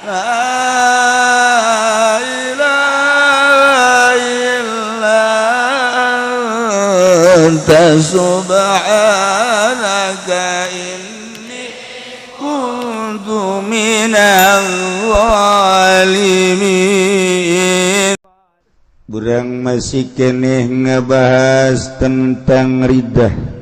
La ilaha illa anta subhanaka inni kuntu minal zalimin. Urang masih keneh ngebahas tentang riddah.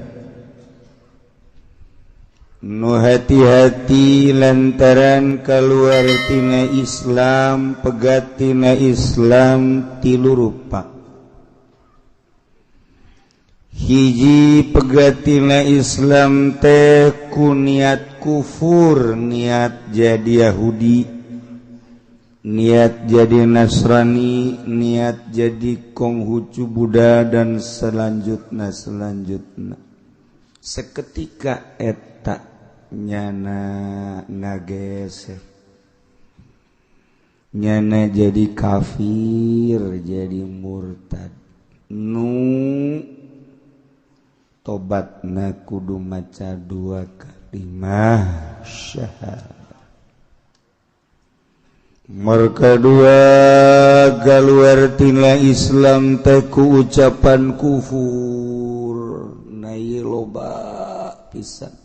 Nu hati-hati lantaran keluar tina Islam, pegat tina Islam tilu rupa. Hiji, pegat tina Islam teh ku niat kufur, niat jadi Yahudi, niat jadi Nasrani, niat jadi Konghucu, Buddha, dan selanjutnya selanjutnya. Seketika eta nyana ngageser, nyana jadi kafir, jadi murtad. Nu tobatna kudu maca dua kalimah syahadat. Mereka dua, keluar tina Islam teh ku ucapan kufur. Nah, loba pisan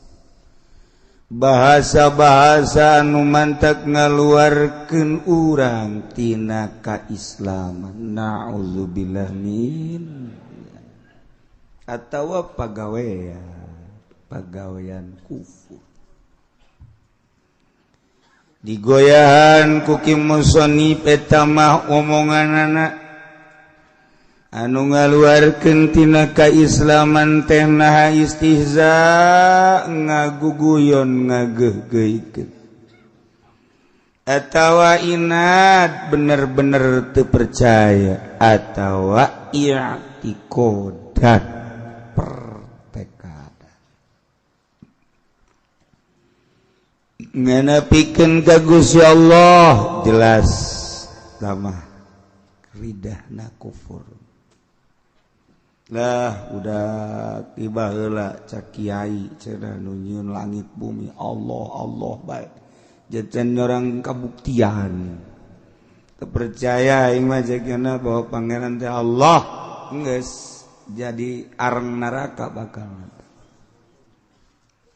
bahasa-bahasa anu mantak ngaluarkeun urang tina kaislaman. Naudzubillah min atawa pagawean pagawean kufur digoyahan ku ki musonif. Eta mah omonganana anu ngaluarkeun tina kaislaman teh naha istihza, ngaguguyon, ngageuhgeuhkeun, atawa inad, bener-bener teu percaya, atawa i'tikodan, pertekada nganapikeun ka Gusti Allah. Jelas lamah ridahna kufur lah. Udah tiba heula cak kiai cenah nu nyieun langit bumi Allah, Allah bae jajan orang kabuktian terpercaya aing mah jagana bahwa Pangeran teh Allah, geus jadi areng neraka, bakal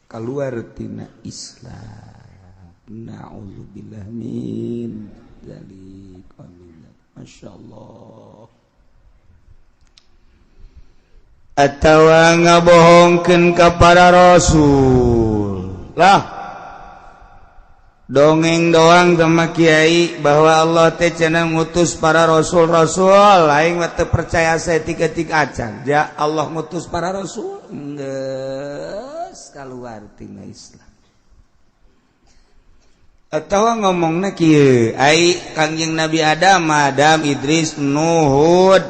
keluar tina Islam. Naudzubillah min dzalik. Masya Allah. Atawa ngabohongkeun ka para rasul lah. Dongeng doang sama kiai bahwa Allah teh cenah ngutus para rasul-rasul, aing mah teu percaya saeutik-eutik acan. Ja Allah ngutus para rasul, geus kaluar tina Islam. Atawa ngomongna kieu, ai Kangjeng Nabi Adam, Adam, Idris, Nuh,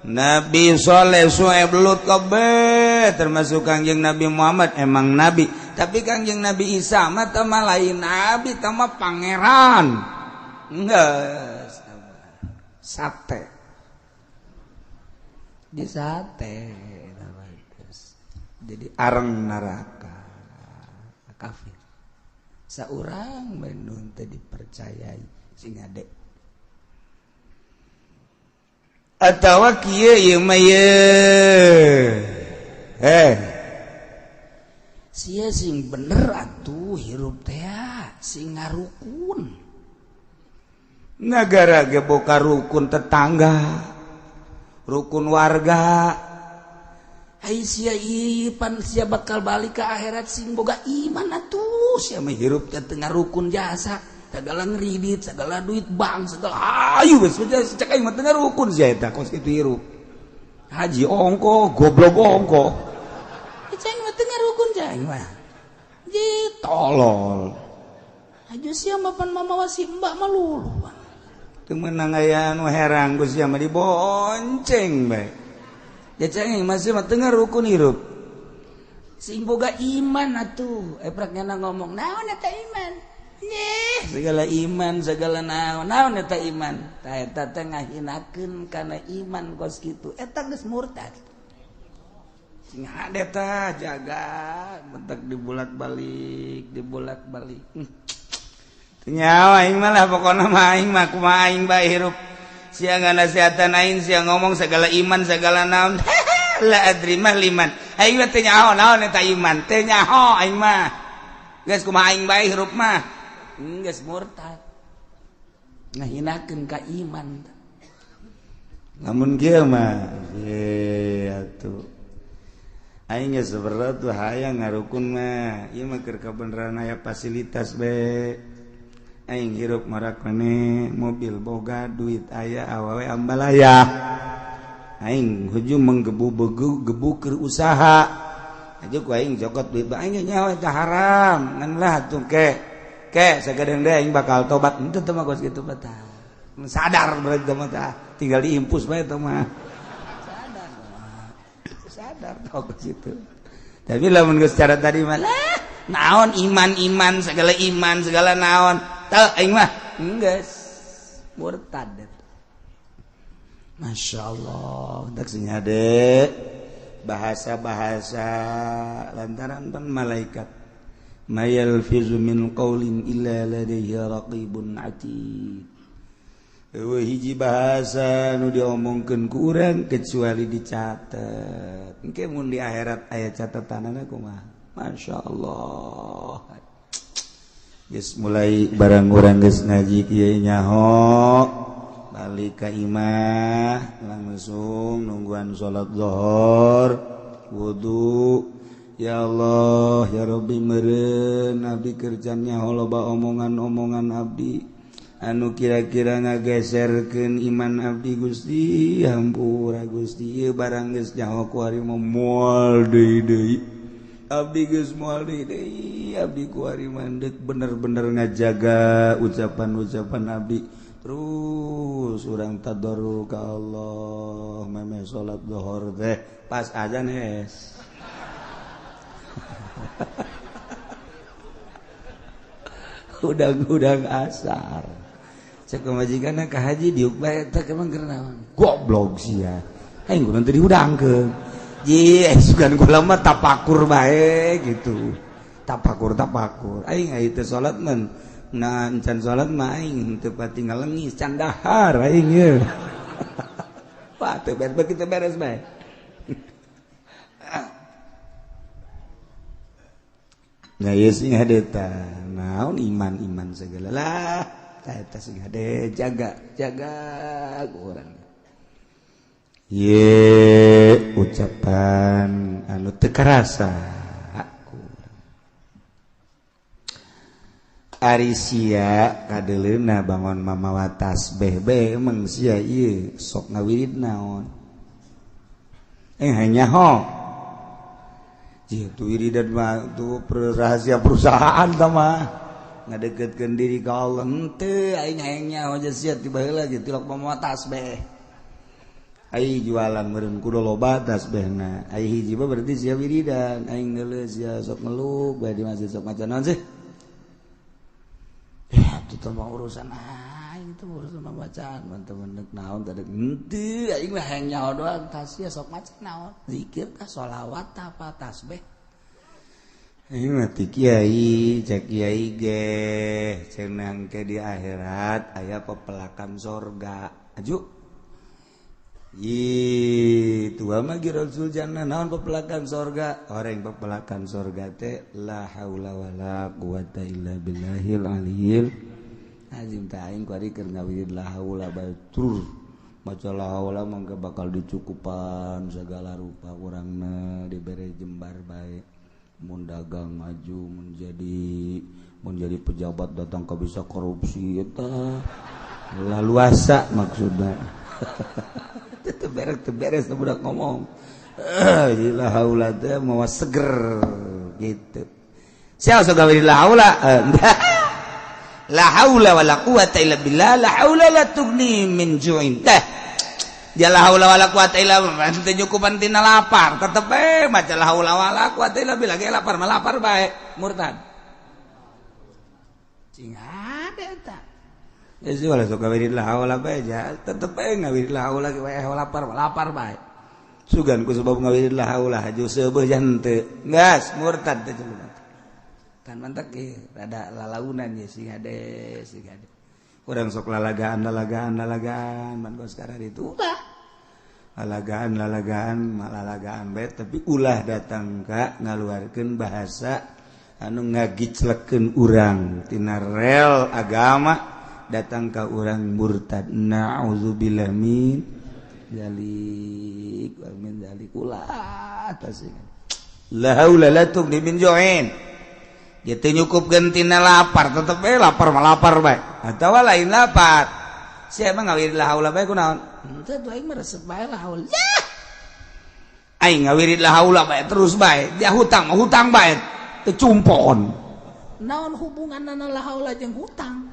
Nabi Soleh, Su'aib, Lut kabeh, termasuk Kangjeng Nabi Muhammad emang nabi, tapi Kangjeng Nabi Isa mah teh mah lain nabi, teh mah pangeran. Geus sate di sate jadi areng neraka, kafir. Saurang nu teu dipercayai sing ade. Atawa kieu, ieu mah ye, eh sia sing bener atuh hirup teh, sing ngarukun. Negara ge boga rukun tetangga, rukun warga. Ai sia pan sia bakal balik ke akhirat, sing boga iman atuh. Sia mah hirup teh teu ngarukun jasa, segala ngeridit, segala duit bank, segala ayu geus cek aing mah teu ngarukun sia eta kos kitu hirup. Haji ongko, goblok ongko. Cek aing mah teu ngarukun, cek aing mah. Ji tolol. Aja sia mah pan mamawa si mbak mah lulu. Teu meunang aya anu herang ku sia mah dibonceng bae. Ya cek aing masih mah teu ngarukun hirup. Sing boga iman atuh. Eprak nyana ngomong, naon eta iman? Nyeh, segala iman, segala naon naon eta iman. Tah eta teh ngahinakeun kana iman kos kitu. Eta geus murtad. Sing hade tah jaga, bentak dibolak-balik, dibolak-balik. Nyawa aing mah lah pokona mah aing mah kumaha aing bae hirup. Sia nganasehatan aing, sia ngomong segala iman segala naon. La adri mah liman. Aing mah teu nyaho naon eta iman, teu nyaho aing mah. Geus kumaha aing bae hirup mah. Geus murtad. Ngahinakeun ka iman. Lamun kieu mah ye atuh. Aing geus berat tuh hayang ngarukun mah. Ieu mah keur kabeneran aya fasilitas be. Aing hirup marak maneh mobil boga duit aya awewe ambalaya. Aing hujung menggebu-gebu gebu keur usaha. Aja ku aing cokot duit bae aing nyawa eta haram ngan lah atuh ke. Ke sagedeung deui aing bakal tobat henteu teh mah geus kitu mah tah. Sadar berarti mah tah tinggal diimpus bae teh mah. Sadar. Sadar tau ke situ. Tapi lamun geus cara tadi mah lah naon iman-iman segala iman segala naon. Teu aing mah geus murtad. Masya Allah, tak senyade bahasa-bahasa lantaran pan malaikat. Mayalfizu min qaulin illa ladaihi raqibun atid. Eueuh hiji bahasa nu diomongkeun ku urang kecuali dicatet. Engke mun di akhirat aya catatanana kumaha? Masya Allah. Geus mulai barang urang geus ngaji kieu nyaho balik ka imah langsung nungguan salat zuhur wudu. Ya Allah ya Rabbi meureun abdi kerja nyaho loba omongan-omongan abdi anu kira-kira ngageserkeun iman abdi Gusti hampura Gusti ieu barang geus nyaho ku ari moal deui deui abdi geus moal deui deui abdi ku ari mandek bener-bener ngajaga ucapan-ucapan abdi terus urang tadarru ka Allah memeh salat zuhur teh pas azan hes. Udang-udang asar cek pamajikanna ka haji diuk bae teh emang keur naon goblok sia aing kudu teu diudangkeun ji sugan kula mah tapakur bae gitu tapakur tapakur aing aya teu salat men nah encan salat mah aing teu pati ngalengis can dahar aing ye. Wah teu beres begitu beres bae. Nah ieu sing hade tah naon iman-iman segala lah tah eta sing hade jaga jaga ku urang. Ye ucapan anu teu karasa ku urang. Ari sia kadeleuna bangon mamawa tasbih bae emang sia ieu sok ngawirid naon hanya ho itu wiridan mah tuh rahasia perusahaan tah mah ngadeketkeun diri ka Allah henteu aing hayang nyaho sia tiba heula ge tilok mamawa tasbih ai jualan meureun kudu loba tasbihna ai hiji mah berarti sia wiridan aing geuleuh sia sok ngeluk bae di masjid sok maca naon sih ya itu mah urusan aing itu urusan bacaan teman-teman naon tadi henteu aing mah hayang nyaho doang tas sia sok maca naon zikir tah sholawat tah apa tasbih aing mah ti kiai cek kiai ge cenah ke di akhirat aya pepelakan sorga aju ih tua mah Rasul jannah naon pepelakan sorga orang pepelakan sorga teh la haula wala quwata illa billahil aliyil azim teh aing kuari keur ngawirid la haula bae tur maca la haula mangga bakal dicukupan segala rupa urangna dibere jembar bae mun dagang maju mun jadi pejabat datang ka bisa korupsi eta laluasa maksudna. Teu beres budak ngomong. La haula teh mawa seger gitu. Sia sok gawe la haula. La haula wala quwata illa billah la haula la tughni min ju'in. Teh. Dia la haula wala quwata illa billah teu nyukupan tina lapar, tetep bae maca la haula wala quwata illa billah ge lapar mah lapar bae, murtad. Cing hade eta. Geus wala sok gawe la haula bae ja, tetep bae ngawirid la haula ge wae lapar lapar bae. Sugan ku sebab ngawirid la haula haju seubeuh jan teu. Geus murtad teh jelema. Kan mantak ge rada lalaunan ye sing hade sing hade. Urang sok lalagaan lalagaan lalagaan man kos sekarang itu ulah. Lalagaan lalagaan lalagaan bae tapi ulah datang ka ngaluarkeun bahasa anu ngagiclekeun urang tina rel agama datang ka urang murtad. Na'udzubillah min dzalik wa min dzalik ulah tasing. La haula la tughni min ju'in. Dia teu nyukupkeun tina lapar tetep we lapar mah lapar bae atawa lain lapar. Sia mah ngawirid la haula bae kunaon? Henteu tuh aing mah resep bae la haula. Aing ngawirid la haula bae terus bae. Dia hutang mah hutang bae. Teu cumpon. Naon hubunganna la haula jeung hutang?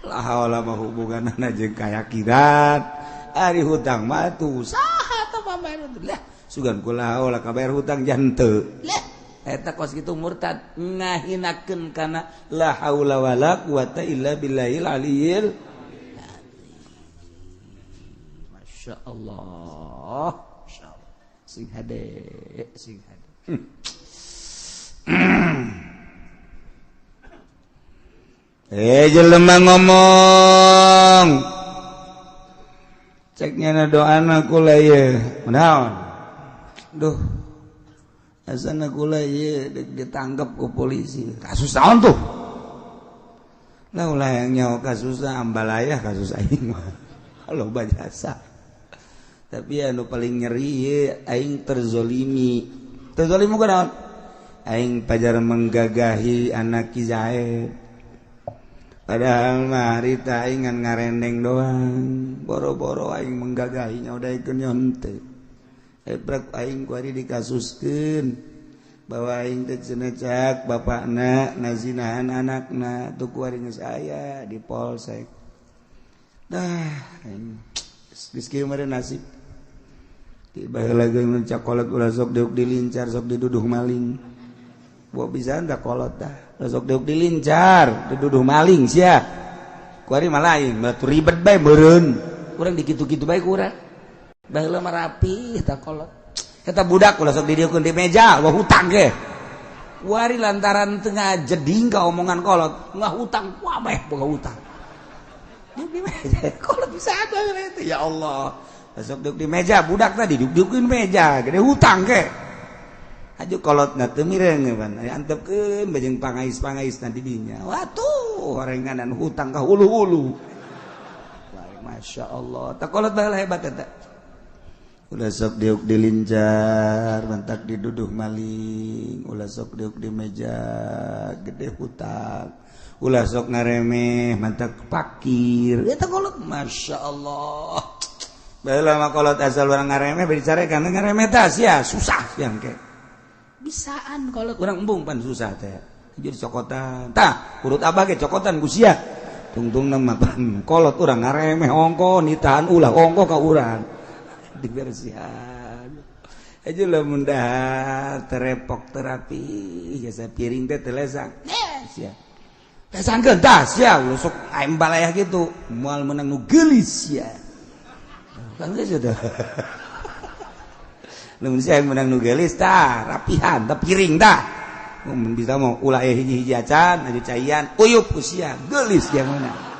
La haula mah hubunganna jeung kayakinan. Ari hutang mah tuh saha tah pambayar lah. Sugan ku la haula kabayar hutang janteu. Lah eta kos kitu murtad ngahinakeun kana la haula wala quwata illa billahil aliyil azim. Masya Allah. Masyaallah. Sing hade, sing hade. Jelema ngomong. Ceknya na doana kula ye. Naon? Duh. Asana kula ye ditangkap ku polisi. Kasus naon tuh? Lah ulah yang nyawa kasusna ambalayah kasus aing mah. Loba jasa. Tapi anu paling nyeri ye aing terzolimi. Terzolimi ku naon? Aing pajar menggagahi anak Ki Zaid. Padahal mah harita aing ngan ngarendeng doang. Boro-boro aing menggagahinya udah ikut nyonte. Ebrak aing ku ari dikasuskeun bahwa aing teh cenah cak bapakna ngazinahan anakna tuh ku ari geus aya di polsek. Dah aing geus kieu mah nasib. Tiba heula geus mencak kolot ulah sok diuk dilincar sok diduduh maling. Buat bisa anda kolot dah. Sok diuk dilincar diduduh maling sia. Ku ari mah lain, batu ribet bae meureun. Urang dikitu-kitu bae ku urang. Baheula mah rapi eta kolot. Eta budak ulah sok didieukeun di meja, wah hutang ge. Wari lantaran tengah jeding ka omongan kolot, nggak hutang, wah bae boga hutang. Diuk di meja, kolot bisa ada itu ya Allah. Sok diuk di meja, budak tadi diuk-diukeun meja, gede hutang ge. Aju kolot na teu mireng pan, antepkeun bajeng pangais-pangais na di dinya. Watuh, horenganan hutang ka hulu-hulu. Masya Allah, tak kolot baheula hebat eta. Ulah sok diuk dilincar, mantak diduduh maling. Ulah sok diuk di meja, gede hutang. Ulah sok ngaremeh, mantak pakir. Eta kolot, Masya Allah. Baheula mah kolot asal urang ngaremeh bari dicarekan ngaremeh tah sia susah yang ke. Bisaan kolot urang embung pan susah teh. Jadi cokotan. Tah, urut abah ge cokotan ku sia. Tungtungna mah pan kolot urang ngaremeh ongko nitahan ulah ongko ka urang. Dibersihan aja lah mudah terepok terapi jasa piring teh telesang sia lesangkeun tah sia sok aing balayah gitu moal menang nu geulis sia kan geus teh lamun sia menang nu geulis tah rapihan tah piring tah mun bisa mau ulah hiji-hiji acan aju caian uyup ku sia geulis yang mana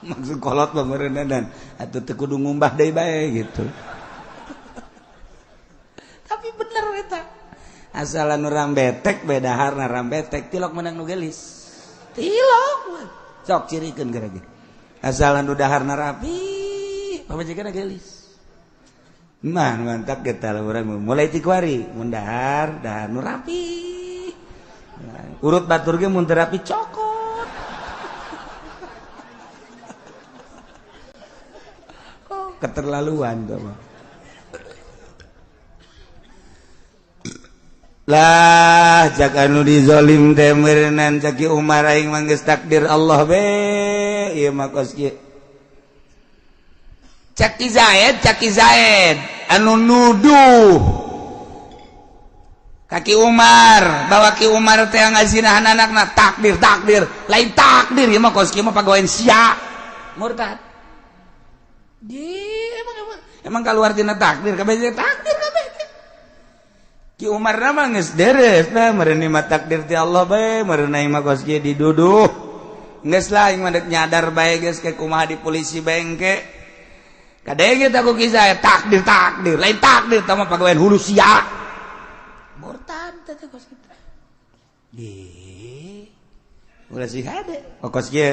maksud kolot mah meureunna atuh teu kudu ngumbah deui bae gitu. Tapi bener eta. Asal anu rambetek bae daharna rambetek tilok menang nu geulis. Tilok. Sok cirikeun geura ge. Asal anu daharna rapi, pamajikanna geulis. Mah mantap getal urang mulai ti kuari mun dahar dahar nu rapi. Urut batur ge mun teu rapi cokot. Keterlaluan tuh mah. Lah cak anu dizolim teh meureunnan cak Ki Umar aing mah geus takdir Allah be ieu mah kos kieu. Cak Ki Zaid anu nuduh ka Ki Umar bahwa Ki Umar teh ngazinahan anakna takdir takdir lain takdir ieu mah kos kieu mah pagawean sia murtad. Di emang keluar tina takdir kabeh takdir kabeh. Ki Umar mah geus deres nah meureun mah takdir ti Allah bae meureun aing mah kos kieu diduduh. Geus lah aing mah deuk nyadar bae geus ke kumaha di polisi bae engke. Kadenge teh ku kisah takdir takdir lain takdir tah mah pagawean hulu sia. Murtad teh kos kitu. Di ulah sih hade kos kieu.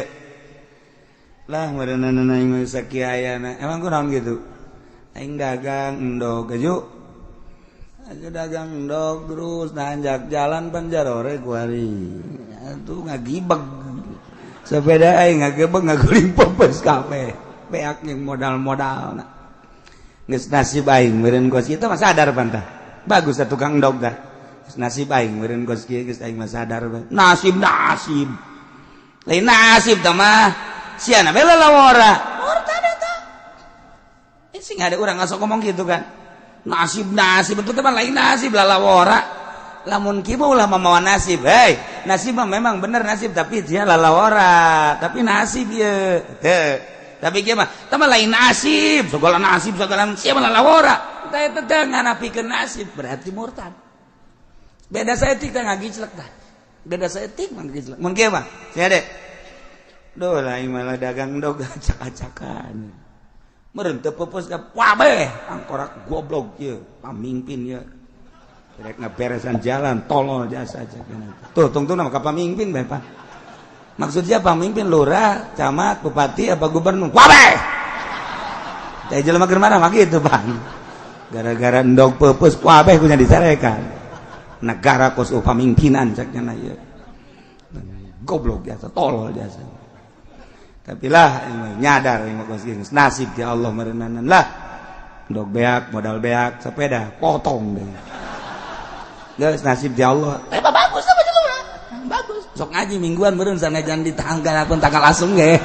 Lah meureun aing mah sakieu ayana. Emang kunaon kitu? Aing dagang endog aju. Aja dagang endog terus nanjak jalan panjarore kuari. Atuh ngagibeg. Sepeda aing ngagebeg ngaguling pepes kabeh. Beak jeung modal-modalna. Geus nasib aing meureun kos kitu mah sadar pan tah. Bagus atuh tukang endog tah. Geus nasib aing meureun kos kieu geus aing mah sadar bae. Nasib nasib. Lain nasib tah mah. Siana bae lalawora. Murtad eta. Sing ada urang ngasok ngomong gitu kan. Nasib nasib itu teman lain nasib lalawora. Lamun kieu ulah mamawa nasib. Hei, nasib mah memang bener nasib tapi dia lalawora, tapi nasib ieu. Teu. Tapi kieu mah teman lain nasib, segala nasib segala sia mah lalawora. Tah eta teh nganapikeun nasib berarti murtad. Beda saeutik teh ngagiclek tah. Beda saeutik mah ngagiclek. Mun kieu mah sia de. Duh lain malah dagang dog acak-acakan. Meureun teu peupeus ka kabeh angkorak goblok ieu pamimpin ieu rek ngaberesan jalan tolol jasa aja tuh tungtung nama ka pamimpin bae Pak. Maksudnya pamimpin lurah, camat, bupati apa gubernur kabeh teh jelema keur marah mah kitu Bang. Gara-gara endog peupeus kabeh kunya dicarekan negara kos pamimpinan cek nya ieu goblok jasa tolol jasa. Tapi lah nyadar nasib di Allah merenanan lah ndog beak modal beak sepeda potong deh geus nasib di Allah. Bagus apa jelema bagus sok ngaji mingguan meureun sanajan di tanggal pun tanggal asung ge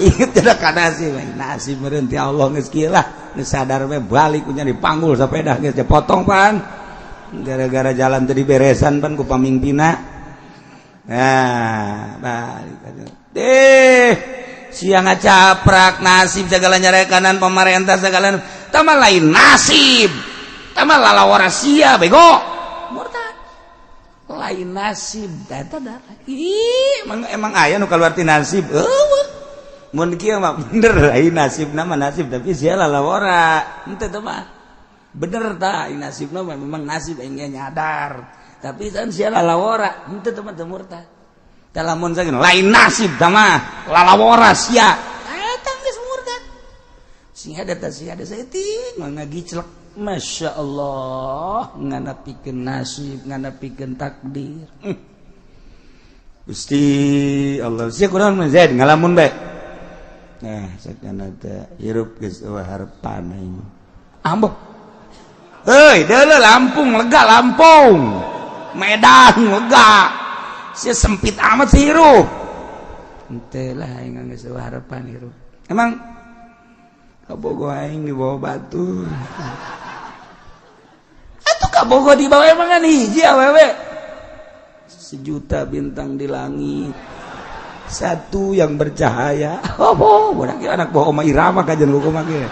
inget tidak ka nasib nasib meureun ti Allah geus kieu lah geus sadar we balik kunya dipanggul sepeda geus dipotong pan gara-gara jalan teu diberesan pan ku pamimpinna. Nah balik deh siang ngacaprak nasib segala nyarekanan pemerintah segala tama lain nasib tama lalawara sia bego murtad lain nasib eta darah ih emang emang aya nu kaluar ti nasib eueuh mun kieu mah bener lain nasibna mah nasib tapi sia lalawara henteu teh mah bener tah nasibna mah memang nasib aing nyadar tapi kan sia lalawara henteu teh mah teu murtad. Lamun saking lain nasib tah mah lalawara sia eta geus murtad sing ada teh sia ada saeutik mah ngagiclek Masya Allah nganapikeun nasib nganapikeun takdir. Gusti Allah sia kunaon mah Zaid ngalamun bae. Nah sakana teh hirup geus eueuh harepan aing ambek heuy deuleu Lampung lega Lampung Medan lega si sempit amat sih hirup henteu lah aing geus eueuh harapan hirup emang kabogo aing dibawa batu atuh kabogo dibawa emang kan hiji awewe sejuta bintang di langit satu yang bercahaya. Oh budak anak bawa Oma Irama kajian lu kumaha ge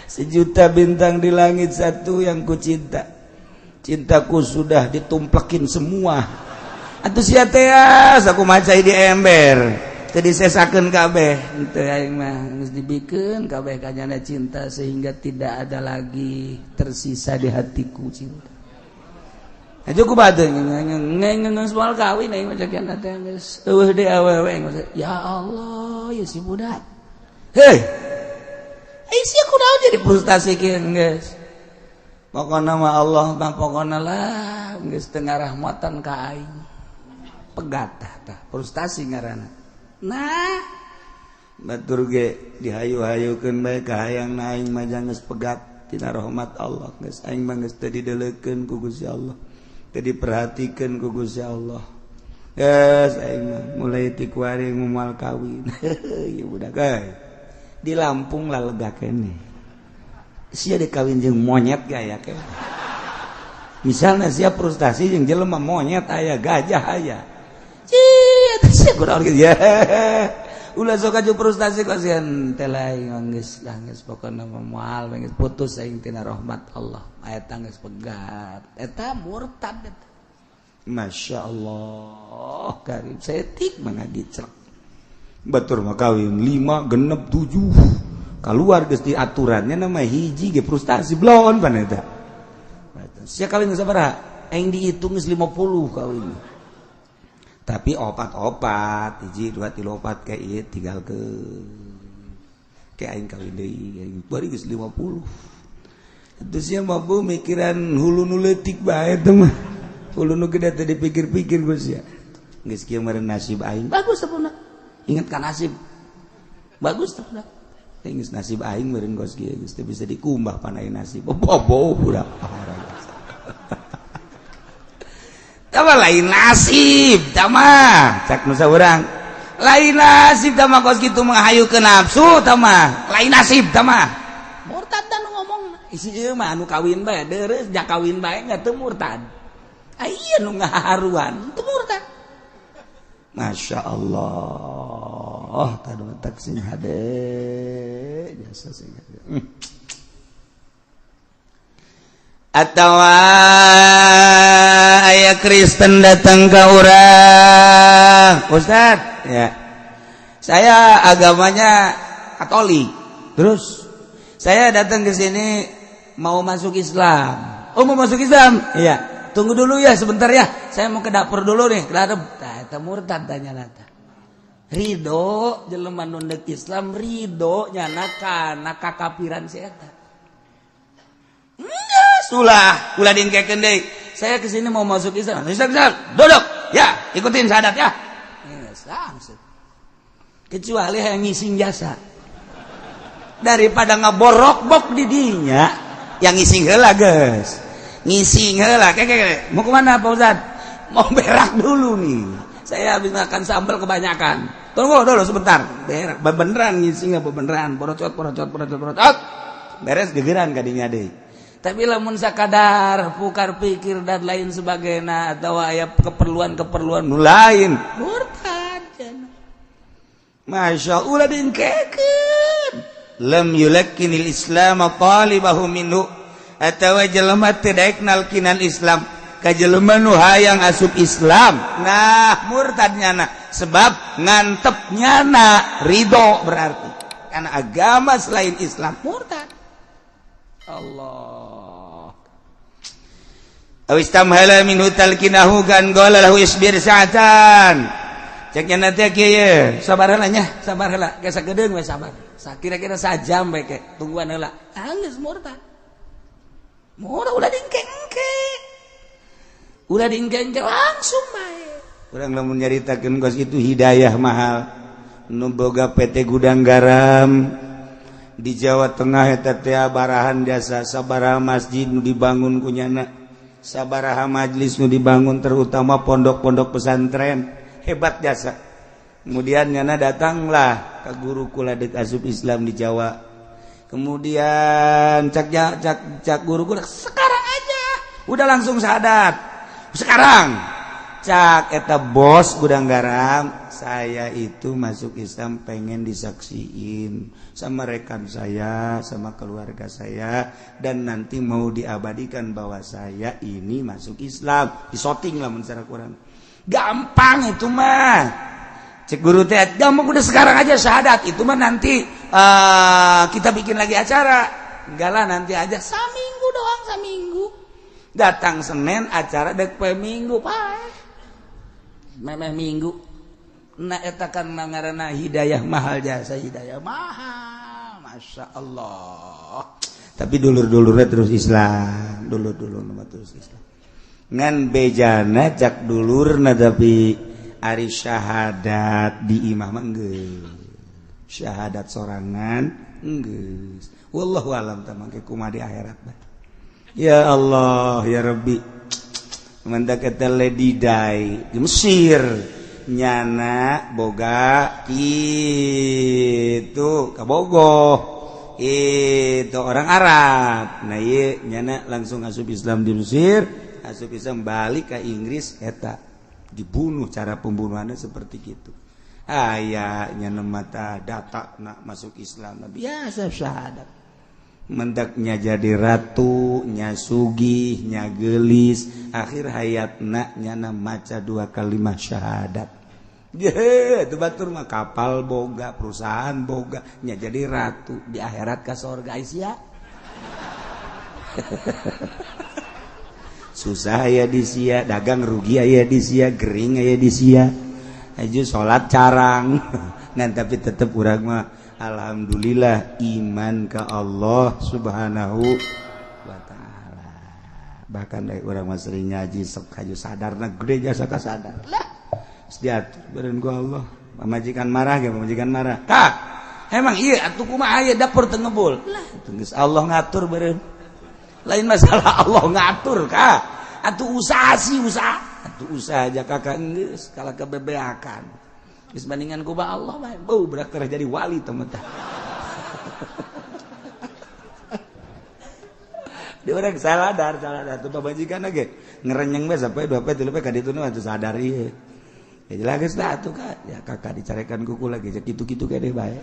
sejuta bintang di langit satu yang ku cinta cintaku sudah ditumplekin semua atuh sia teh aku macai di ember teu disesakeun kabeh henteu aing mah geus dibikeun kabeh kanyana cinta sehingga tidak ada lagi tersisa di hatiku cinta. Aja ku bade ngeung moal kawin aing mah cek teh geus eueuh deui awewe ya Allah ya si budak heuh ai sia kunaon jadi frustasi kieu geus. Pokona mah Allah mah pokona lah geus teu ngarahmatan ka aing. Pegat tah frustasi ngaranna. Nah, batur ge dihayu-hayukeun bae ka hayang na aing mah geus pegat tina rahmat Allah geus aing mah geus teu dideulekeun ku Gusti Allah. Teu diperhatikeun ku Gusti Allah. Geus aing mah mulai ti kuari moal kawin. Ieu budak euy. Di Lampung lah lega keneh. Sia dikawin jeung monyet ge aya ke. Misalnya sia frustasi jeung jelema monyet aya gajah aya. Cih Teh kunaon kitu ya. Ulah sok aju frustasi kasihan teh lain geus lah, geus pokona mah moal, geus putus aing tina rahmat Allah. Eta geus pegat. Eta murtad eta. Masya Allah, karim setik mana dicrek. Batur mah kawin 5 genep 7. Keluar geus di aturannya nama hiji ge frustasi blon pan eta. Sia kawin sabaraha? Aing dihitung geus 50 kawin. Tapi opat-opat, 1 2 3 4 kayak ieu tinggal ke kayak aing kawin deui, aing bari geus 50. Itu sia mah bu mikiran hulu nu leutik bae teh mah. Hulu nu gede teh dipikir-pikir geus sia. Geus kieu meureun nasib aing. Bagus teh puna. Ingat ka nasib. Bagus teh puna. Geus nasib aing meureun geus kieu geus teu bisa dikumbah panai nasib. Bobo budak. Tama lain nasib tama cak nu saurang. Lain nasib tama kos kitu menghayu ke nafsu tama. Lain nasib tama. Murtad dan ngomong isi ieu mah anu kawin bae deureuh ja kawin bae nya teu murtad. Aya nu ngaharuan teu murtad. Masya Allah, tadu tak sing hade jasa sing hade. Atau aya Kristen datang ke urang, Ustad, ya, saya agamanya Katolik. Terus saya datang ke sini mau masuk Islam. Oh, mau masuk Islam? Iya. Tunggu dulu ya sebentar ya. Saya mau ke dapur dulu nih. Ke dapur. Tah, eta murtad tanya nata. Ridho jelema nu deuk Islam ridho nyana kana kakafiran si eta. Ulah, ulah diengkekeun deui. Saya kesini mau masuk Islam. Islam, Islam. Duduk. Ya, ikutin syahadat ya. Langsung. Kecuali yang ngising jasa. Daripada ngaborok-bok di dinya, yang ngising heula geus. Ngising heula. Kek, mau kemana Pak Ustad? Mau berak dulu nih. Saya habis makan sambal kebanyakan. Tunggu dulu sebentar. Berak, beneran ngising apa beneran? Porocot, porocot, porocot, porocot. Beres gegeran kadinya deui. Tapi lamun sakadar pukar pikir dan lain sebagainya atau aya keperluan-keperluan nu lain murtad. Masya Allah diengkekeun. Lam yulakkinil Islam talibahu minhu atawa jelema teu daek nalkinan Islam ka jelema nu hayang asup Islam. Nah, murtad nyana sebab ngantep nyana ridho berarti karena agama selain Islam murtad. Allah. Aw istamhala minhu talkinahu kan qala lahu isbir sa'atan. Cek nya teh kieu, sabar heula nya, sabar heula, geus sagedeung we sabar. Kira-kira sajam bae ke, tungguan heula. Ah geus murtad. Murtad ulah diengke-engke. Ulah diengke-engke langsung bae. Urang lamun nyaritakeun kos itu hidayah mahal. Nu boga PT Gudang Garam di Jawa Tengah eta teh barahan jasa sabaraha masjid nu dibangun kunyana, sabaraha majlis nu dibangun, terutama pondok-pondok pesantren, hebat jasa. Kemudian nyana datanglah ke guru kula deuk asup Islam di Jawa. Kemudian cak cak cak guru kula, sekarang aja udah langsung syahadat sekarang. Cak eta bos Gudang Garam, saya itu masuk Islam pengen disaksiin sama rekan saya, sama keluarga saya, dan nanti mau diabadikan bahwa saya ini masuk Islam. Disoting lah secara kurang gampang itu mah. Cek guru teh, gampang, udah sekarang aja syahadat itu mah nanti kita bikin lagi acara. Enggak lah, nanti aja, saminggu doang, saminggu. Datang Senin, acara dek pe Minggu, pak, memeh Minggu. Nah, eta kan ngaranna hidayah mahal jasa, hidayah mahal, masya Allah. Tapi dulur-dulurnya terus Islam, dulur-dulur nama terus Islam. Ngan bejana cak dulurna, tapi ari syahadat di imah mah geus syahadat sorangan geus. Wallahu alam tah mangke kumaha di akhirat. Ya Allah ya Rabbi. Mantak eta Lady Di di Mesir nyana boga itu kabogoh itu orang Arab. Nah, iya nyana langsung asup Islam di Mesir, asup Islam balik ke Inggris eta Dibunuh, cara pembunuhannya seperti gitu. Aya nya mata data nak masuk Islam biasa syahadat. Mendaknya jadi ratu, nya sugih, nya gelis, akhir hayatna nyana maca dua kalimat syahadat. Ye, itu batur mah kapal boga, perusahaan boga, nya jadi ratu di akhirat ka sorga sia. Susah ya di sia, dagang rugi aya di sia, gering aya di sia. Aju salat carang. Ngan tapi tetep urang mah alhamdulillah iman ke Allah Subhanahu wa taala. Bahkan dari urang mah sering ngaji sok kaju sadarna gede jasa ka sadar. Lah, diatur beureun ku Allah. Pamajikan marah ge, pamajikan marah. Kak, emang iya atuh kumaha aya dapur teu ngebul. Lah, geus Allah ngatur beureun. Lain masalah Allah ngatur kak. Atuh usaha sih usaha. Atuh usaha aja kakak geus kalah kebebeakan. Geus bandingan ku ba Allah bae. Beuh berak jadi wali teman tah. Di urang saladar tuh pamajikan ge ngerenyeng bae sampai 2 poe 3 poe ka ditu nu atuh sadar ieu. Ya jelas geus lah atuh kak. Ya kakak dicarekan ku kula ge kitu-kitu keneh bae.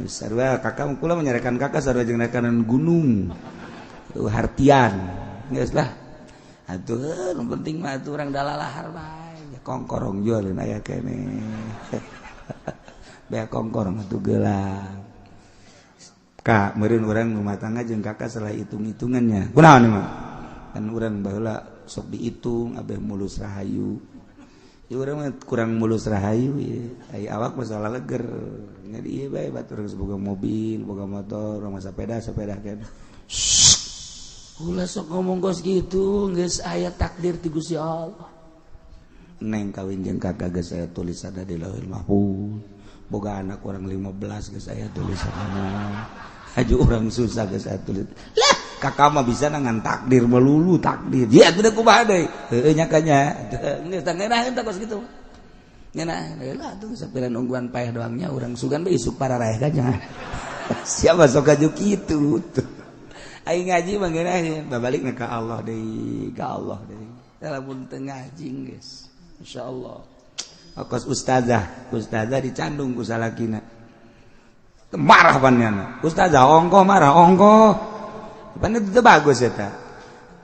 Sarua kakak kula menyarekan kakak sarua jeung rekanan gunung. Hartian geus lah atuh nu penting mah atuh urang dalalahar bae kongkorong jualin aya keneh bea kongkorong atuh gelang kak meureun urang rumah tangga jeung kakak salah hitung-hitungannya kunaon mah kan urang baheula sok dihitung abeh mulus rahayu ieu urang mah kurang mulus rahayu ieu ai awak mah salah leger nya di ieu bae batur geus boga mobil boga motor urang mah sepeda keneh. Ulah sok ngomong kos gitu, geus aya takdir ti Gusti Allah. Neng kawin jeung kakak geus aya tulisanna di Lauhul Mahfuz. Boga anak urang 15 geus aya tulisanna. Haju urang susah geus aya tulis. Lah, kakak mah bisa ngan takdir melulu takdir. Ya atuh kumaha deui? Heueuh nya ka nya. Geus tah ngeunaheun tah kos kitu. Ngeunah heula atuh sapiran ungguan paeh doangnya urang sugan bae isuk pararaeh ka nya. Siapa sok kaju kitu tuh. Aing ngaji mah ngeunaheun babalikna ka Allah deui, ka Allah deui. Lamun teu ngaji geus. Insyaallah. Kos ustazah, ustazah dicandung ku salakina. Marah pannyana. Ustazah ongkoh marah ongkoh. Pan itu bagus eta.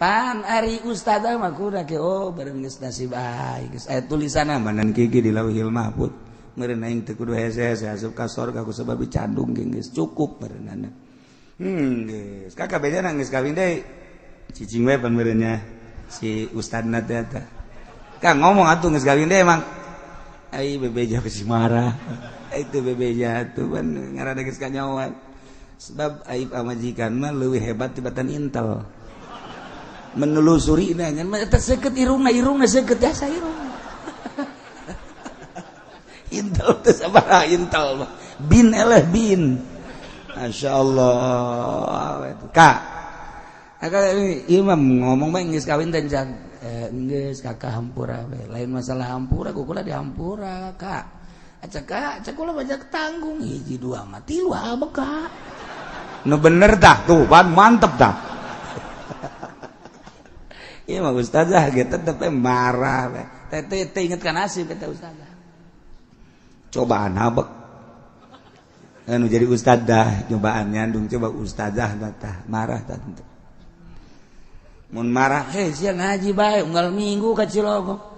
Pan ari ustazah mah kudu ke oh bareng geus nasib aing geus aya tulisanna manan kieu di Lauhil Mahfuz. Meureun aing teu kudu hese-hese asup ka sorga ku sebab dicandung geus cukup meureunana. Geus kakak beda nangis kawin deui. Cicing we pan meureunnya si ustadna teh eta. Kang ngomong atuh geus kawin deui emang. Ai bebeja besi marah. Itu bebeja atuh pan ngaranna geus kanyahoan. Sebab aib pamajikan mah leuwih hebat tibatan intel. Menelusuri na ngan mah eta seukeut irungna, irungna seukeut jasa irungna. Intel teh sabaraha intel mah. Bin eleh bin. Masya Allah. Kak, imam ngomong bae geus kawin teh can. Geus kakak hampura we. Lain masalah hampura, kukula dihampura, Kak. Acak kak, acak kula banyak tanggung hiji dua mah tilu abek kak. Nu bener tah tuh, pan mantep tah. Ieu mah ustazah ge tetep marah we. Teh teh inget ka nasib eta ustazah. Cobaan habek. Anu jadi ustadzah cobaan nyandung coba ustadzah tah marah tah tentu. Mun marah heh sia ngaji bae unggal minggu ka Cilogok.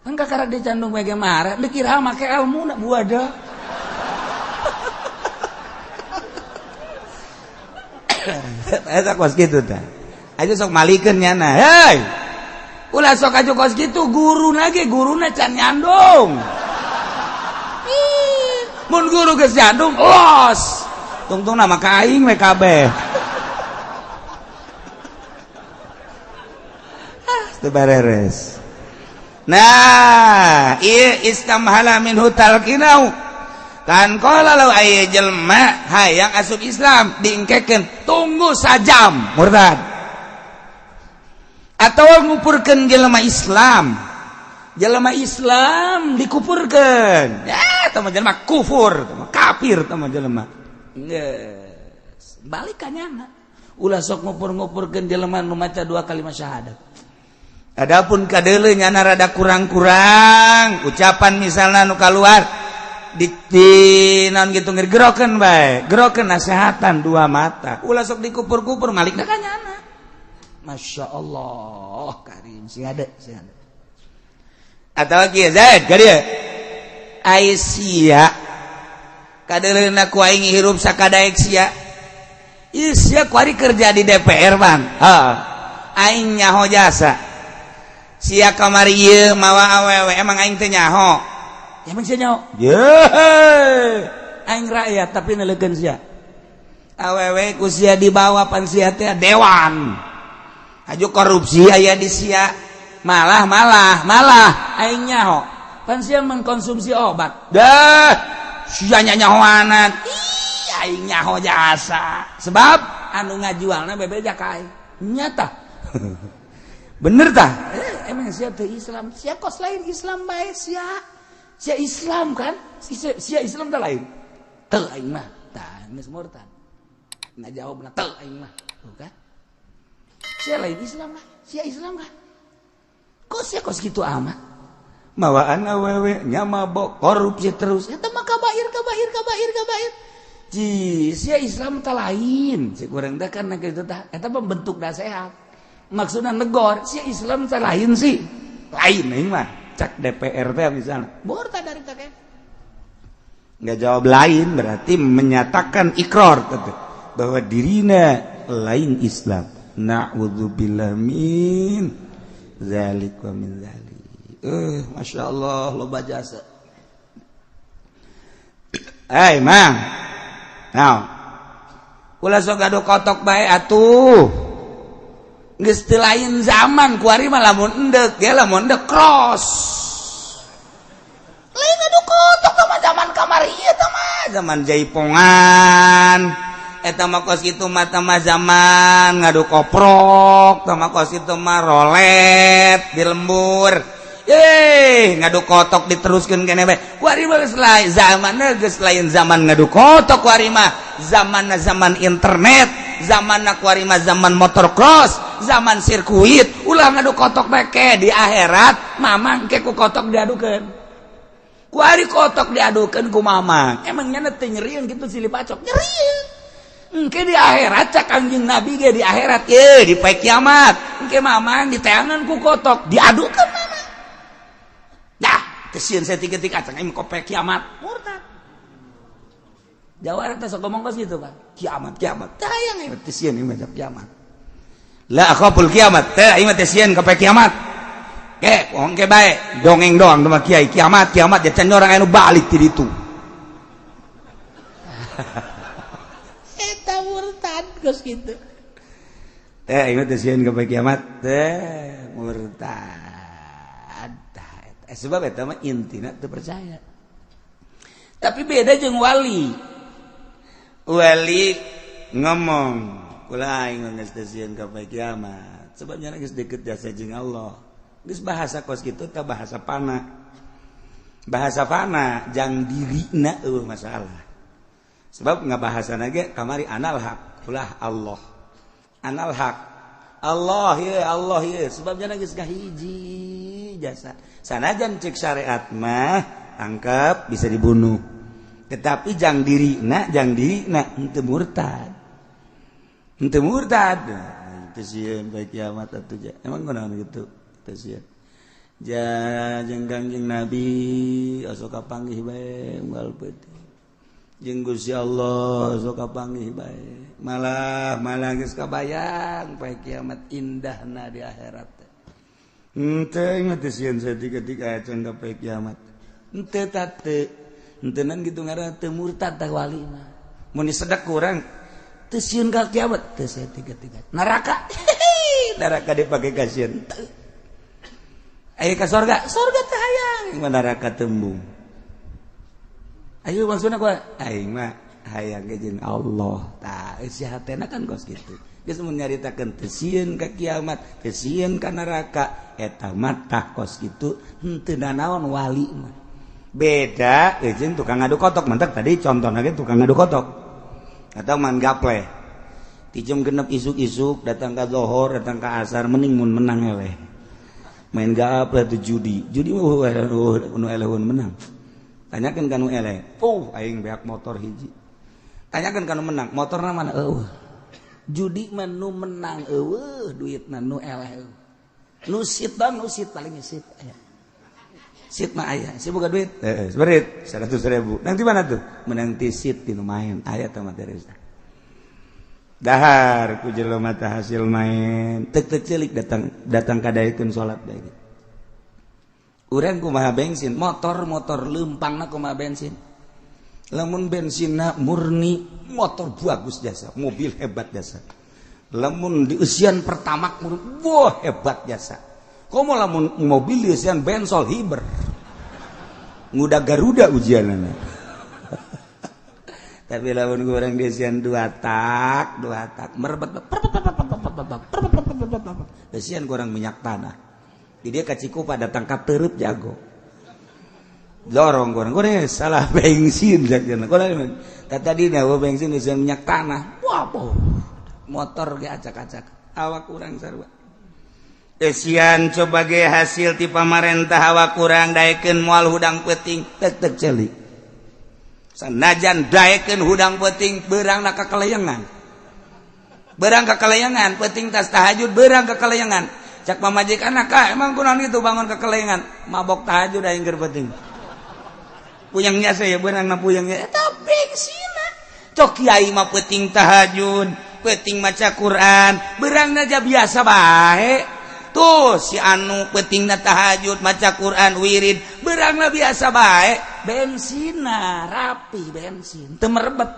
Kan kakara dicandung bae ge marah dikira make ilmuna buada. Eta kos kitu tah. Aja sok malikeun nyana. Hei. Ulah sok aju kos kitu guruna ge guruna can nyandung. Mun guru geus nyandung los. Tungtungna mah ka aing we kabeh. Ah, teu bareres. Nah, ieu istamhala minhu talqinau. Kan qala law aya jelema hayang asup Islam diengkekeun tunggu sajam murtad. Atawa ngupurkeun jelema Islam. Jelema Islam dikupurkeun. Ya, tah mah jelema kufur, tah mah kafir tah mah jelema. Geus, balik ka nyana. Ulah sok ngupur-ngupurkeun jelema nu maca dua kalimat syahadat. Adapun kadeuleu nyana rada kurang-kurang ucapan misalnya nu kaluar di naon gitu, gerokeun bae, gerokeun nasehatan dua mata, ulah sok dikupur-kupur malikna ka nyana. Masya Allah karim, sing ada, sing ada. Atau kieu Zaid ka dieu, ai sia kadeuleuna ku aing hirup sakadaek sia. Ieu sia kuari kerja di DPR, Bang. Ha, aing nyaho jasa sia kamari ieu mawa awewe. Emang aing teh nyaho? Emang sia nyaho? Ye, aing rakyat tapi neleukeun sia awewe ku sia dibawa, pan sia teh dewan aju korupsi aya di sia. Malah malah malah aing nyaho, pan sia mengkonsumsi obat dah, sia nyahoanan. Ih, aing nyaho jasa sebab anu ngajualna bebeja ka aing nyata. Bener tah? Eh, emang sia teh Islam? Sia kos lain Islam bae sia. Sia Islam kan? Sia, sia Islam teh lain? Teu aing mah. Tah, geus murtad. Ngajawabna teu aing mah. Tuh kan? Sia lain Islam lah. Sia Islam kan? Kok sia kos gitu amat? Mawaan awewe nya mabok, korupsi terus. Eta mah kabair, kabair, kabair, kabair. Ji, sia Islam teh lain. Si kurang teh kan kitu tah. Eta mah bentuk nasihat. Maksudnya negor, si Islam teh lain sih? Lain aing mah. Cak DPR teh misalnya. Murtad dari teh. Nggak jawab lain berarti menyatakan ikrar gitu, bahwa dirina lain Islam. Na'udzubillah min zalik wa min zalik. Eh, masya Allah, loba jasa. Eh, Mang. Nah. Ulah sok gaduh kotok bae atuh. Geus teu lain zaman kuari mah, lamun endek ge lamun endek cross. Lain ngadu kotok mah zaman kamari ieu teh mah zaman jaipongan. Eta mah kos kitu mah mah zaman ngadu koprok, tah mah kos kitu mah rolet di lembur. Eh, ngadu kotok diteruskeun keneh bae. Kuari mah geus lain zamanna, geus lain zaman ngadu kotok kuari mah. Zamanna zaman internet, zamanna kuari mah zaman motor cross, zaman sirkuit. Ulah ngadu kotok bae ke di akhirat, mamang ke ku kotok diadukeun. Kuari kotok diadukeun ku mamang. Emang nya teu nyerieun kitu silih pacok? Nyerieun. Engke di akhirat cak Kangjeng Nabi ge, di akhirat ye di poe kiamat. Engke mamang diteangan ku kotok, diadukeun mamang. Dah, teu sieun saeutik-eutik acang aing kope kiamat. Murtad. Jawara teh sok ngomong kos gitu kan. Kiamat, kiamat. Teh hayang aing teu sieun aing mah kiamat. La akhaful kiamat. Teh aing mah teu sieun ka poe kiamat. Ke, bohong ke bae. Dongeng doang mah kiai kiamat, kiamat ya can orang anu balik ti ditu. Eta murtad geus kitu. Teh aing mah teu sieun ka poe kiamat. Teh murtad. Eh, sebab eta mah intina teu percaya. Tapi beda jeung wali. Wali ngomong, kula aing geus teu sieun ka poe kiamat. Sebabnya geus deket jasa jeung Allah. Geus bahasa kos kitu teh bahasa fana. Bahasa fana jang dirina eueuh masalah. Sebab ngabahasana ge kamari anal haq, ulah Allah. Anal haq. Allah ye, Allah ye, sebabnya geus kahiji jasa. Sanajan cek syariat mah tangkap bisa dibunuh. Tetapi jang dirina, jang dirina henteu murtad. Henteu murtad. Teu sieun poe kiamat atuh ja. Emang kunaon kitu? Teu sieun. Ja jeung Kangjeng Nabi osok kapanggih bae unggal peuting. Jeung Gusti Allah sok kapanggih bae. Malah malah geus kabayang poe kiamat indahna di akhirat teh. Henteu ingat teu sieun saeutik-eutik acan ka poe kiamat. Henteu ta teu. Henteunan kitu ngaranna teu murtad tah wali mah. Mun disedek ku urang teu sieun ka kiamat, teu saeutik-eutik. Neraka. Neraka dipake kasieun. Teu. Aya ka sorga, sorga teh hayang, mah neraka tembung. Ayo maksudna ku aing mah hayang ge jeung Allah. Tah, si hatena kan kos kitu. Geus mun nyaritakeun teu sieun ka kiamat, teu sieun ka neraka, eta mah tah kos kitu henteu nanaon wali mah. Beda jeung tukang ngadu kotok, mantak tadi contohna ge tukang ngadu kotok. Atau man gaple. Ti jam 6 isuk-isuk datang ka zohor, datang ka asar, mending mun menang eleh. Main gaple tuh judi. Judi mah nu elehun menang. Tanyakeun ka nu eleh. Oh, aing beak motor hiji. Tanyakeun ka nu menang, motorna mana? Eueuh. Judi mah nu menang eueuh, duitna nu eleh eueuh. Nu sit dan nu sit paling sit aya. Sit mah aya, si boga duit. Heeh, seberit 100.000. Nang di mana tuh? Menang ti sit di nu main. Aya teh materi. Dahar ku jelema teh hasil main. Tek tek celik datang datang kadaekeun salat bae. Urang kumaha bensin, motor-motor leumpangna kumaha bensin. Lamun bensinna murni, motor bagus jasa, mobil hebat jasa. Lamun dieusian pertama wah hebat jasa. Komo lamun mobil dieusian bensol hiber. Nguda Garuda ujianana. Tapi lamun urang dieusian dua tak merebet eusian kurang minyak tanah. Di dia ka Cikupa datang ka Teureub jago. Dorong goreng goreng salah bensin jakna. Goreng tadi na bensin eusian minyak tanah. Wah, motor ge acak-acak. Awak urang sarua. Eusian coba ge hasil ti pamarentah awak urang daekeun moal hudang peuting tek tek celik. Sanajan daekeun hudang peuting beurangna ka kalayangan. Beurang ka kalayangan peuting tas tahajud beurang ka kalayangan. Cak pamajikan anak emang kunaon gitu bangun ke kalayangan mabok tahajud aing keur peuting. Puyangnya saya beurangna puyangnya eta bengsina. Cok kiai mah peuting tahajud, peuting maca Quran, beurangna aja biasa bae. Tuh si anu peutingna tahajud, maca Quran, wirid, beurangna biasa bae. Bensina rapi bensin, teu merebet.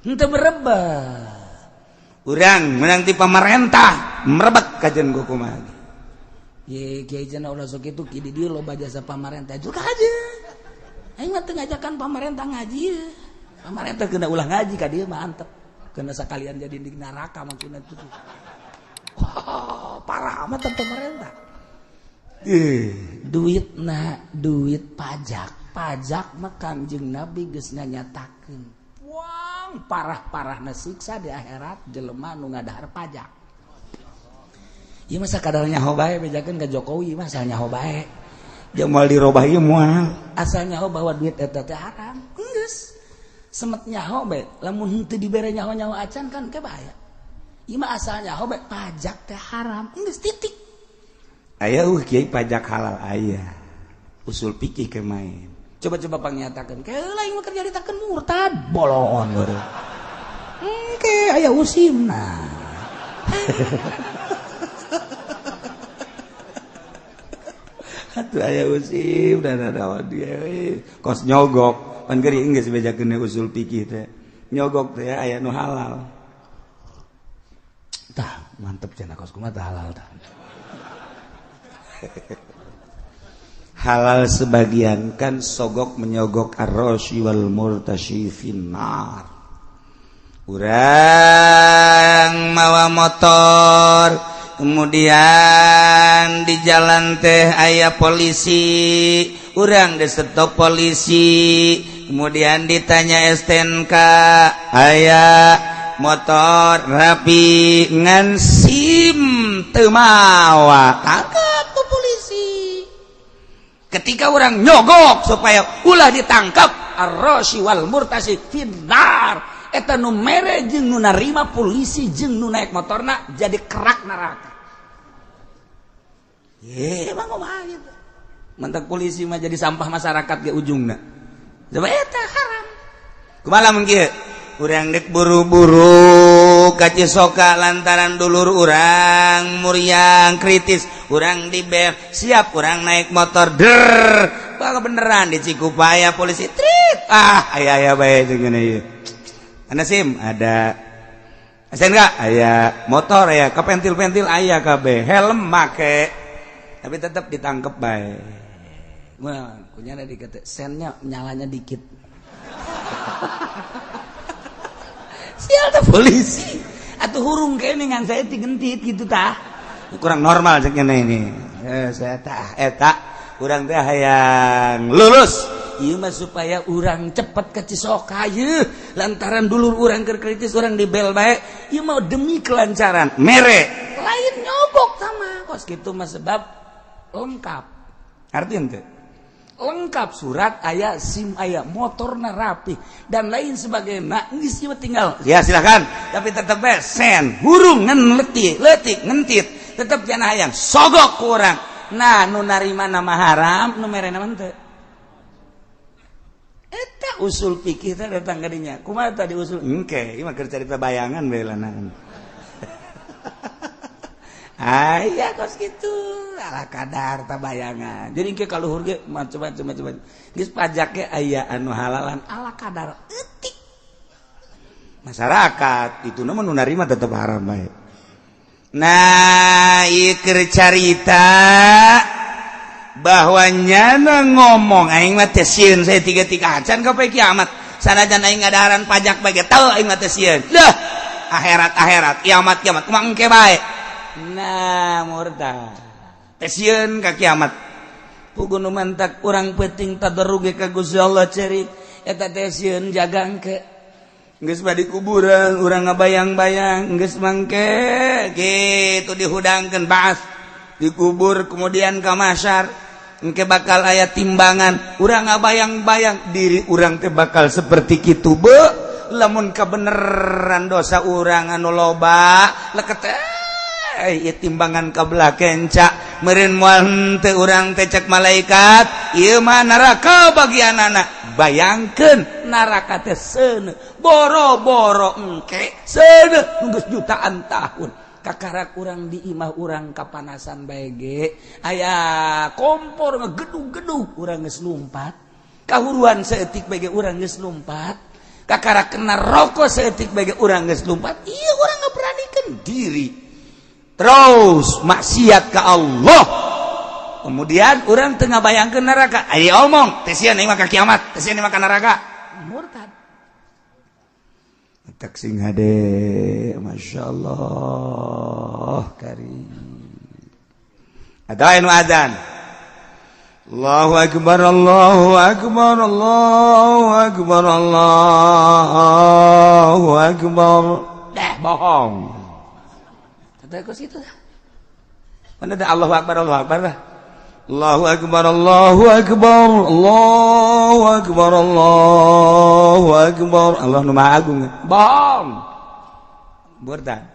Teu merebet. Urang menang ti pamarentah merebet kajian ku kumaha. Ye kiai cenah ulah sok kitu ki di dieu loba jasa pamarentah juga aja. Aing mah teu ngajakan pamarentah ngaji. Pamarentah kena ulah ngaji ka dieu mah antep. Kena sakalian jadi di neraka maksudna tuh. Wah, parah amat pemerintah. Duitna duit pajak. Pajak mah Kangjeng Nabi geus nganyatakeun. Wang parah-parahna siksa di akhirat jelema nu ngadahar pajak. Ieu mah sakadar nyaho bae bejakeun ka Jokowi mah asal nyaho bae. Jeung moal dirobah ieu moal. Asal nyaho bahwa duit eta teh haram. Geus. Semet nyaho bae, lamun henteu dibere nyaho-nyaho acan kan ke bahaya. Ieu mah asal nyaho bae pajak teh haram. Geus titik. Aya kiai pajak halal aya. Usul fikih ke main. Coba-coba pangnyatakeun. Keula ieu mah kerja ditakeun murtad bolon baru. Engke aya usimna. Atuh aya usim dan ada dia kos nyogok. Pan geuring geus bejakeun usul fikih teh. Nyogok teh aya nu halal. Tah, mantep cenah kos kumaha tah halal tah. Halal sebagian kan sogok menyogok ar-rasyi wal murtasyi finnar. Urang mawa motor kemudian di jalan teh aya polisi, urang disetop polisi, kemudian ditanya STNK, aya motor rapi ngan SIM teu mawa, tangkap ku polisi. Ketika orang nyogok supaya ulah ditangkap, ar-rasyi wal murtasi finnar. Eta nu mere jeung nu narima polisi jeung nu naik motorna jadi kerak neraka. Ye, emang kumaha gitu. Mantak polisi mah jadi sampah masyarakat ge ujungna. Coba eta haram. Kumaha lamun kieu? Urang dek buru-buru ka Cisoka lantaran dulur urang muriang kritis, urang dibel, siap urang naik motor der. Bakal beneran di Cikupa aya polisi trit. Ah, aya aya bae jeung ieu. Ana SIM ada. STNK aya, motor aya, kepentil-pentil aya kabeh, helm make. Tapi tetap ditangkep bae. Wah, kunyana dikete sennya nyalanya dikit. Sial teh polisi. Atuh hurung kene ngan saya digentit gitu tah. Kurang normal cek ini. Saya tah eta urang teh hayang lulus. Ieu mah supaya urang cepet ke Cisoka yeuh lantaran dulur urang keur kritis urang dibel bae. Ieu mah demi kelancaran. Mere lain nyogok sama. kos kitu mah sebab lengkap. Artinya teh lengkap surat aya, SIM aya, motorna rapi dan lain sebagainya. Geus ieu tinggal ya silakan, tapi tetep bae sen hurung ngan letik letik ngentit tetep jana hayang sogok ku urang. Nah nu narima nama haram, nu merena mah teu. Eta usul fikih teh datang ka dinya. Kumaha tadi usul? Engke, ieu mah keur carita bayangan bae lanang. Aya kos kitu ala kadar ta bayangan. Jadi engke kaluhur ge macam-macam macam. Geus pajak ge aya anu halalan ala kadar eutik. Masyarakat itu nu narima tetep haram bae. Nah, ieu keur carita bahwa nyana ngomong aing mah teh sieun saya tiga-tiga acan ka poe kiamat. Sanajan aing ngadaharan pajak bae ge teu aing mah teh sieun. Leuh, akhirat-akhirat, kiamat-kiamat kumaha engke bae. Nah, murtad. Teh sieun ka kiamat. Puguh nu mantak urang peuting tadarruge ka Gusti Allah cerik eta teh sieun jaga engke. Geus badi kuburan urang ngabayang-bayang geus mangke kitu dihudangkeun baas dikubur kemudian ka mahsyar engke bakal aya timbangan urang ngabayang-bayang diri urang teh bakal seperti kitu be lamun kabeneran dosa urang anu loba leket ieu timbangan kabelah kenca meureun moal henteu urang teh cek malaikat ieu mah neraka bagianana. Bayangkeun neraka teh seuneu boro-boro engke seuneu geus jutaan tahun kakarak urang di imah urang kapanasan bae ge aya kompor ngegedug-gedug urang geus lumpat kahuruan saeutik bae ge urang geus lumpat kakara kena rokok saeutik bae ge urang geus lumpat. Ieu urang ngaberanikeun diri terus maksiat ka Allah kemudian urang teu ngabayangkeun neraka aya omong teh sieun aing mah ka kiamat teh sieun aing mah ka neraka murtad. Tak sing hade Masya Allah karim. Ada anu adzan Allahu akbar Allahu akbar Allahu akbar Allahu akbar. Dah bohong. Tadi kos itu dah. Mana ada Allahu akbar Allahu akbar dah. Allahu akbar Allahu akbar Allahu akbar Allahu akbar. Allah nu maha agung. Bohong. Murtad.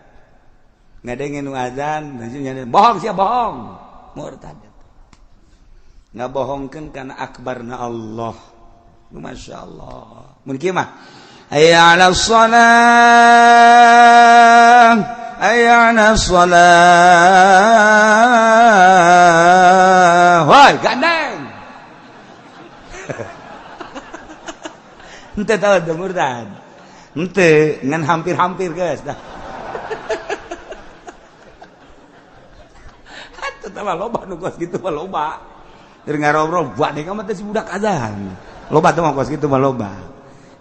Ngadengin nu azan, bohong sia bohong. Murtad. Ngabohongkeun kana akbarna Allah. Masya Allah. Mun kieu mah hayya 'alas shalah hayya 'alas shalah. Woi, gandeng. Henteu tahu teu murtad. Henteu ngan hampir-hampir geus dah. Atuh tah loba nu kos kitu mah loba. Keur ngarobrol buat deui mah teh si budak azan. Loba teh mah kos kitu mah loba.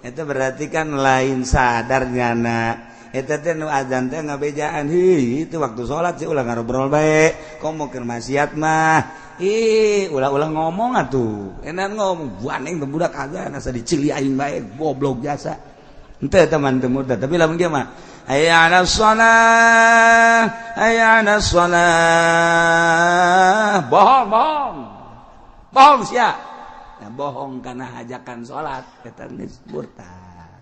Eta berarti kan lain sadar nyana. Eta teh nu azan teh ngabejaan heuh itu waktu salat sih ulah ngarobrol bae. Komo keur maksiat mah. Ih, ulah-ulah ngomong atuh. Enak ngomong buaneng teh budak azan asa dicili aing bae goblok jasa. Henteu teman teu murtad, tapi lamun kieu mah hayya 'alas shalah, hayya 'alas shalah. Bohong, bohong. Bohong sia. Nah, bohong karena ajakan salat eta geus murtad.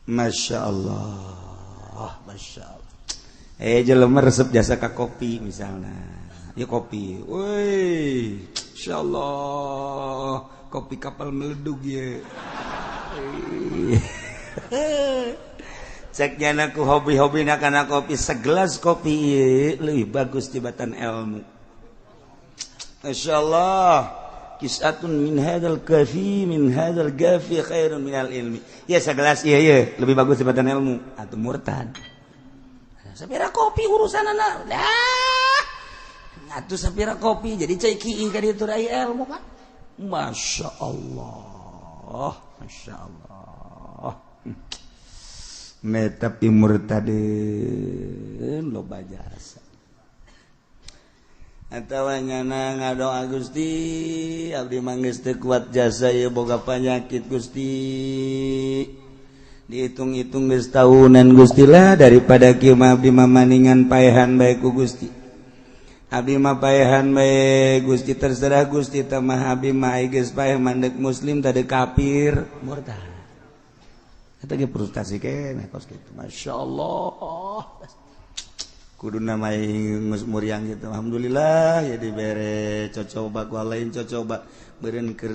Masya Allah, Masya Allah. Jelema resep jasa ka kopi misalnya. Ya kopi. Woi, Masya Allah, kopi kapal meledug ya. Cek nyana ku hobi-hobi na kana kopi segelas kopi ieu leuwih bagus tibatan ilmu. Masya Allah. Kisatun min hadzal kafi min hadzal gafi khairun minal ilmi. Ya segelas iya iya lebih bagus daripada ilmu atau murtad. Sapira kopi urusanana. Dah. Atuh sapira kopi jadi cai kieu ka ditu rai ilmu Pak. Masya Allah. Masya Allah. Tapi murtadin loba jasa. Atawa nyana ngadoa Gusti abdi mah geus teu kuat jasa ieu boga panyakit Gusti. Dihitung-hitung geus tahunan Gusti lah daripada kieu mah abdi mah maningan paehan bae ku Gusti. Abdi mah paehan bae Gusti, terserah Gusti teh mah abdi mah geus paeh mandek muslim tadi kafir murtad. Eta ge frustasi keneh kos kitu. Masyaallah. Kudu nama geus muriang gitu. Alhamdulillah ya dibere cocoba ku lain cocoba beureun keur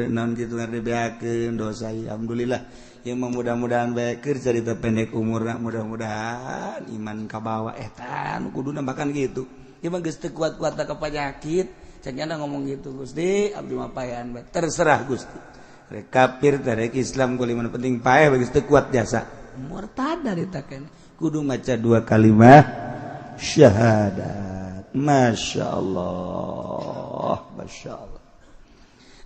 naon kitu dibeakeun dosa. Alhamdulillah. Ya mudah-mudahan bae keur carita pendek umurna, mudah-mudahan iman kabawa eta nu kuduna bahkan gitu. Ieu mah geus teu kuat-kuat ka penyakit, cenah ngomong gitu Gusti, abdi mah paehan bae. Terserah Gusti. Rek kafir rek Islam kuliman penting paeh geus teu kuat jasa. Murtad dari taken. Kudu maca dua kalimat syahadat. Masya Allah, Masya Allah.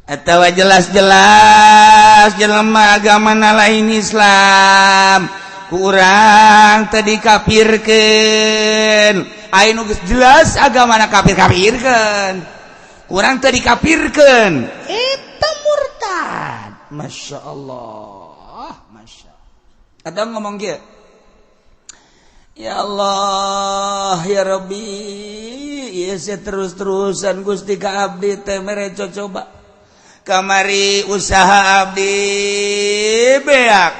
Atau jelas-jelas jelema agama lain Islam kurang tadi kafirkeun. Anu geus jelas agamana kafir-kafirkeun, kurang tadi kafirkeun, eta murtad. Masya Allah, Masya Allah. Atau ngomong kieu, ya Allah ya Rabbi, ieu terus-terusan Gusti ka abdi teh mere cocoba. Kamari usaha abdi beak,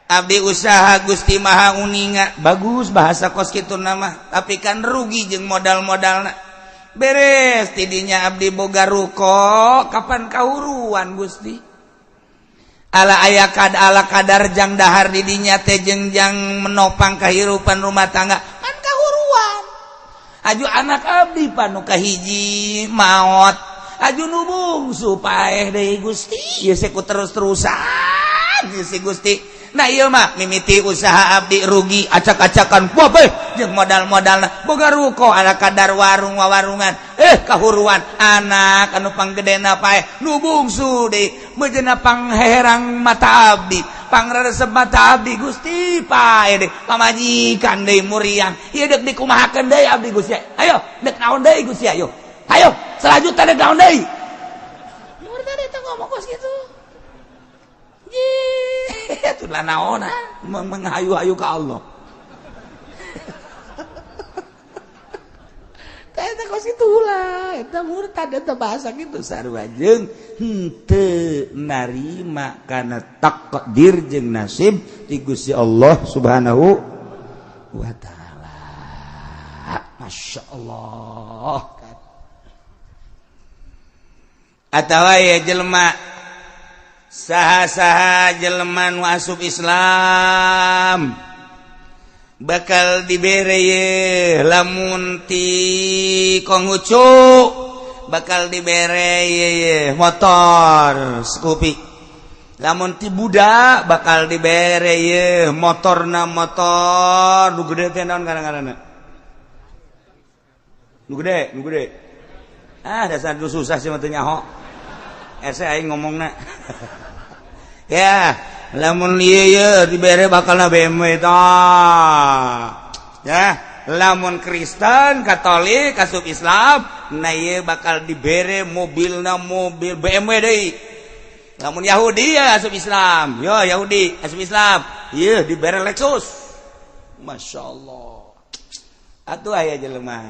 abdi usaha Gusti Maha Uninga, bagus bahasa kos kitu nama, tapi kan rugi jeung modal-modalna. Beres tidinya abdi boga ruko, kapan kahuruan Gusti? Ala aya kad ala kadar jang dahar didinya teh jeung jang menopang kehidupan rumah tangga, kan kahuruan. Aju anak abdi panu kahiji maot. Aju nu bungsu paeh deui Gusti, ieu ku terus-terusan ieu si Gusti. Nah ieu mah mimiti usaha abdi rugi acak-acakan wah jeung modal-modalna, boga ruko ala kadar warung wawarungan, kahuruan anak anu panggedena paeh, nu bungsu deui meujeuhna pangherang mata abdi, pangresep mata abdi Gusti paeh deui, pamajikan deui muriang, ieu deuk dikumahakeun deui abdi Gusti. Ayo deuk naon deui Gusti, ayo. Ayo selanjutnya ada naon deui. Murtad eta ngomong kos kitu. Jih, atuh lah naonan menghayu-hayu ka Allah. Eta kos kitu lah, eta murtad eta bahasa kitu sarua jeung henteu narima kana takdir jeung nasib ti Gusti Allah Subhanahu wa taala. Masya Allah. Atawa ya jelema saha-saha jelema nu asup Islam bakal dibere ye lamun ti Konghucu bakal dibere ye motor Scoopy, lamun ti Buddha bakal dibere ye motorna motor nu gede teh naon ngaranna nu gede, nu gede. Ah dasar nu susah sih mah teu nyaho. Ese aing ngomongna. Ya, lamun ieu ye dibere bakalna BMW tah. Ya, lamun Kristen, Katolik, asup Islam, nah ieu bakal dibere mobilna mobil BMW deui. Lamun Yahudi ya asup Islam, yo Yahudi asup Islam, ieu dibere Lexus. Masya Allah. Atuh aya jelema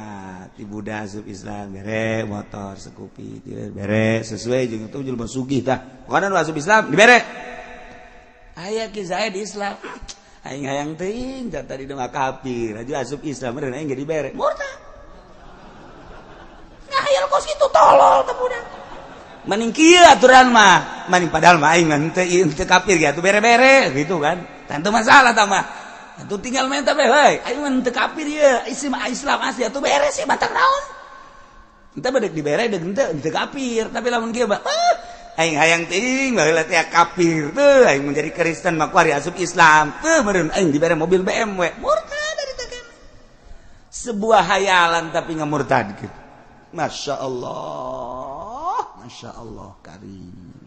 ti Buddha asup Islam bere motor Scoopy bere sesuai jeung itu jelema sugih tah. Pokona nu asup Islam dibere. Aya ki Zaid Islam. Aing hayang teuing tadi mah kafir, aju asup Islam meureun aing ge dibere. Murtad. Ngahayal kos kitu tolol teh budak. Mending kieu aturan mah, mending padahal mah aing henteu kafir ge atuh bere-bere gitu kan. Tentu masalah tah mah. Atuh tinggal minta bae heuy, aing mah henteu kafir ieu, isi mah Islam asli atuh beres sih batak naon. Henteu bedek dibere deuk henteu kafir, tapi lamun kieu mah aing hayang teuing baheula teh kafir teu aing menjadi Kristen mah kuari asup Islam teu meureun aing dibere mobil BMW. Murtad dari teh. Sebuah hayalan tapi ngamurtadkeun. Masya Allah, Masya Allah karim.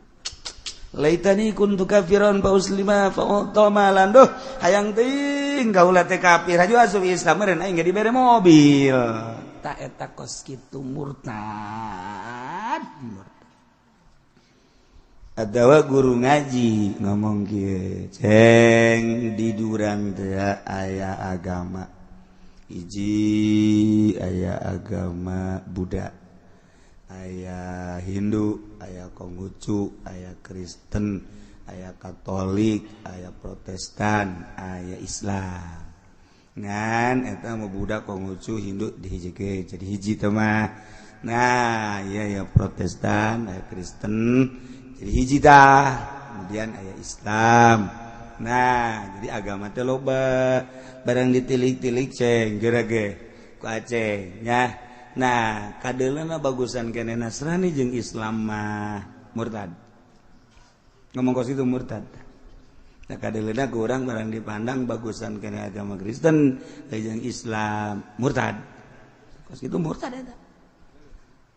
Laitani kuntu kafiran fa uslima fa utamalan duh hayang teuing kaula teh kafir aju asup Islam meureun aing ge dibere mobil. Ta eta kos kitu murtad. Atawa guru ngaji ngomong kieu, ceng di durang teh aya agama hiji, aya agama Buddha, aya Hindu, aya Konghucu, aya Kristen, aya Katolik, aya Protestan, aya Islam. Ngan eta mah Buddha, Konghucu, Hindu dihijikeun jadi hiji teh mah. Nah, iya ya Protestan, aya Kristen jadi hiji tah, kemudian aya Islam. Nah, jadi agama teh loba, barang ditilik-tilik ceng geura ge ku Aceh nya. Nah, kadeuleuna bagusan keneh Nasrani jeung Islam mah murtad. Ngomong kos itu murtad. Nah, kadeuleuna ku urang barang dipandang bagusan keneh agama Kristen jeung Islam murtad. Kos itu murtad eta.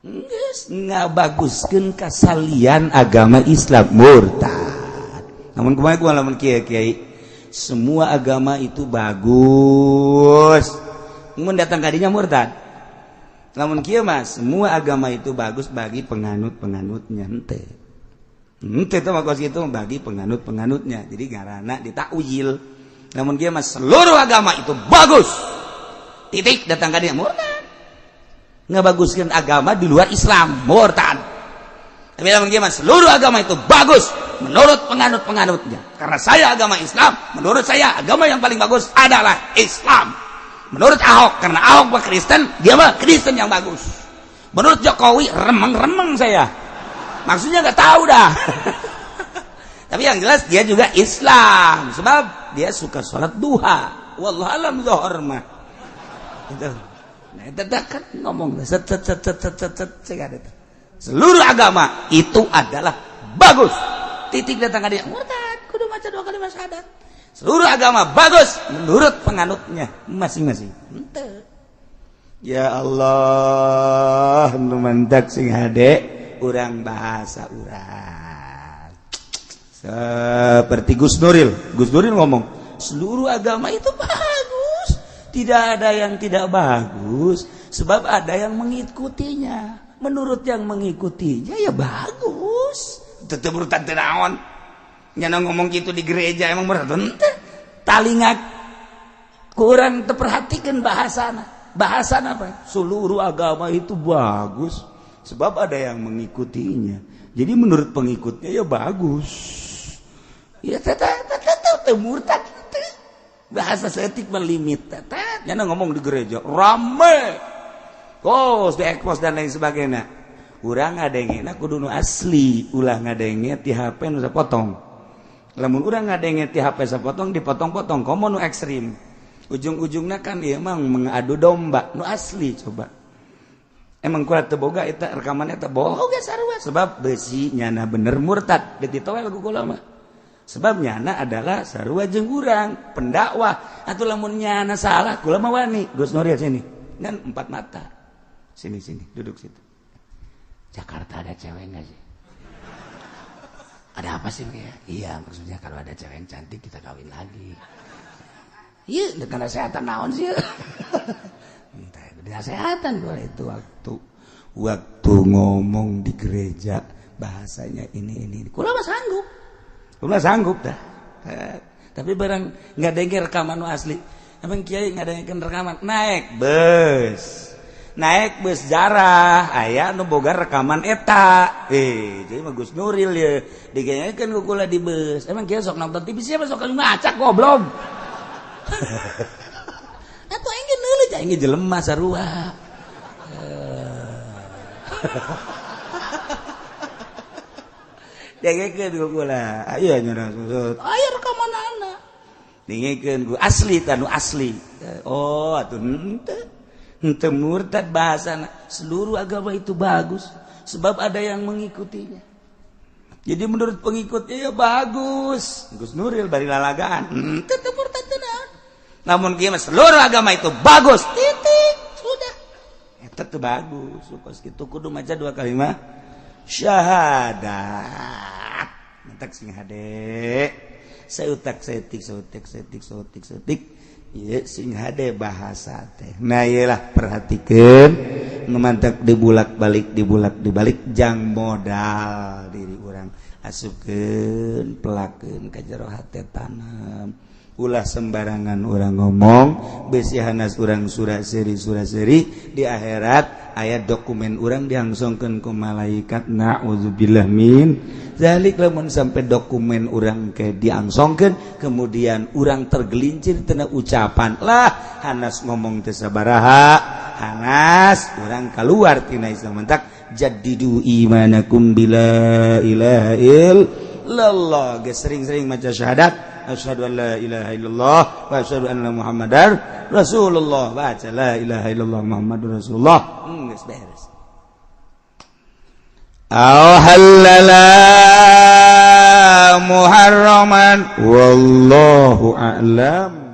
Geus ngabaguskeun kasalian agama Islam murtad. Namun kumaha ku lamun kieu kiai, semua agama itu bagus. Mun datang kadinya murtad. Lamun kieu mah semua agama itu bagus bagi penganut-penganutnya henteu. Henteu teh mah kos kitu bagi penganut-penganutnya. Jadi ngaranna ditakwil. Lamun kieu mah seluruh agama itu bagus. Titik datang kadinya murtad. Ngebaguskan agama di luar Islam murtad. Tapi lamun kieu mah seluruh agama itu bagus menurut penganut-penganutnya. Karena saya agama Islam, menurut saya agama yang paling bagus adalah Islam. Menurut Ahok, karena Ahok mah Kristen, dia mah Kristen yang bagus. Menurut Jokowi, remeng-remeng saya. Maksudnya nggak tahu dah. Tapi yang jelas dia juga Islam, sebab dia suka sholat duha. Wallahu alam zuhur mah. Itu. Nah, itu kan ngomong set set set set set set set. Seluruh agama itu adalah bagus. Titik datang dia murtad, kudu maca dua kali syahadat. Seluruh agama bagus menurut penganutnya masing-masing. Henteu. Ya Allah, nu mantak sing hade urang bahasa urang. Seperti Gus Nuril. Gus Nuril ngomong, seluruh agama itu bagus. Tidak ada yang tidak bagus, sebab ada yang mengikutinya. Menurut yang mengikutinya ya bagus. Tetep murtad teu naon. Nyana ngomong gitu di gereja emang murtad henteu. Talinga kurang terperhatikan bahasana. Bahasana apa? Seluruh agama itu bagus sebab ada yang mengikutinya. Jadi menurut pengikutnya ya bagus. Ya teteh murtad teh. Bahasa seetik melimit teteh. Nyana ngomong di gereja rame. Kos di ekpos dan lain sebagainya. Urang ngadengena kudu nu asli, ulah ngadenge ti HP nu sapotong. Lamun urang ngadenge ti HP sapotong dipotong-potong komo nu ekstrim. Ujung-ujungnya kan ieu emang mengadu domba nu asli coba. Emang kuat teu boga eta rekaman eta boga sarua sebab besi nyana bener murtad deuk ditowel ku kula mah. Sebab nyana adalah sarua jeung urang pendakwah atuh lamun nyana salah kula mah wani. Gus Nuril sini kan empat mata. Sini sini duduk situ. Jakarta ada cewek enggak sih? Ada apa sih ya? Iya, maksudnya kalau ada cewek yang cantik kita kawin lagi. Iya, dengan kesehatan naon sih? Entah, kesehatan boleh itu waktu ngomong di gereja bahasanya ini. Kula mah sanggup. Kula sanggup dah. Tapi barang nggak denger rekaman nu asli. Emang kiai nggak dengerin rekaman, naik bus. Naik bus jarah aya nu boga rekaman eta. Jadi mah Gus Nuril ya digenyekeun ku kula di bus. Emang kieu sok nonton TV siapa sok ngacak goblok. Atuh aing neuleut aing jelema sarua. Dengekeun ku kula. Aya nya susut. Aya rekamanana. Dengekeun ku asli tah nu asli. Oh atuh henteu. Henteu murtad bahasana. Seluruh agama itu bagus sebab ada yang mengikutinya. Jadi menurut pengikutnya ya bagus. Gus Nuril bari lalagaan. Henteu teu murtad teu naon. Namun kieu mah seluruh agama itu bagus. Titik. Sudah. Eta teu bagus. Kos kitu kudu maca dua kalimat syahadat. Mentak sing hade. Seutak setik seutik setik seutik setik. Ieu sing hade bahasa teh. Nah ieu lah perhatikeun nu mantak dibulak-balik dibulak dibalik jang modal diri urang. Asupkeun, pelakeun ka jero hate, tanam. Ulah sembarangan orang ngomong, besi hanas urang surat seri surat seri di akhirat aya dokumen urang diangsongkeun ku malaikat. Naudzubillah min zalik. Lamun sampai dokumen urang ke diangsongkeun, kemudian urang tergelincir tina ucapan lah, hanas ngomong teu sabaraha, hanas urang keluar tina Islam. Mentak jaddidu imanakum bila ilaha illallah. Geus sering-sering maca syahadat, asyhadu an la ilaha illallah wa asyhadu anna muhammadar rasulullah. Baca la ilaha illallah muhammadur rasulullah, geus beres. Aw halala muharraman, wallahu a'lam.